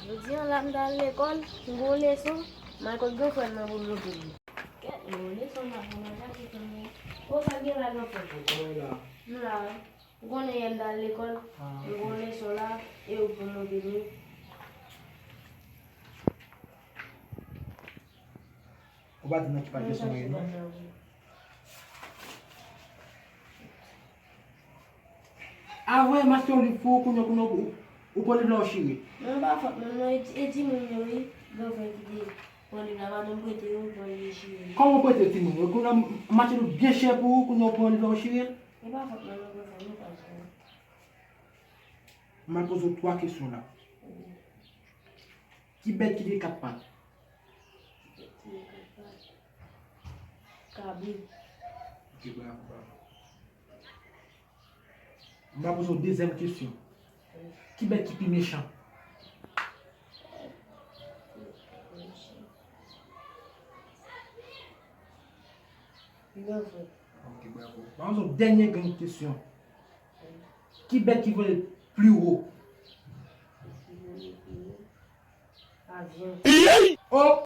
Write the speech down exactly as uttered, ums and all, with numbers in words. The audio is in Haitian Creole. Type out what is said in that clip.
Jodi a la m t al lekòl, m gen yon leson, m al kot gran frè m nan pou m montre li. Kèt, m gen yon leson m ap fè nan klas lekòl mwen. O, sa gen la, gran frè? Ou kòman la? M la wi. Ou konnen yè m t al lekòl, ah, m gen yon leson la, e ou pou montre m li. Ou pa di nan ki paj leson w ye non. A vre, m achte yon liv pou ou, kounye a, kounye a, ou, ou pran liv la, ou chire. Non, e pa fòt mwen non, e, e timoun yo wi, gran frè ki te pran liv la, pa t janm prete yo, pran yo chire. Kòman w prete timoun yo? Kounye a, m achte liv byen chè pou ou, kounye a, ou pran liv la, ou chire l. E pa fòt mwen non, gran frè, nou pa sa. M ap poze w twa kesyon la. Wi. Ki bèt ki gen kat pat? Ki bèt ki gen kat pat? Kabrit. Ok, bravo, bravo. M ap poze w dezyèm kesyon. Wi. Ki bèt ki pi mechan? Ki pi mechan? Gran frè. Ok, bravo. M ap poze w dènye grenn kesyon. Ki bèt ki vole pli wo? Ki vole pli wo? Avyon. Oh!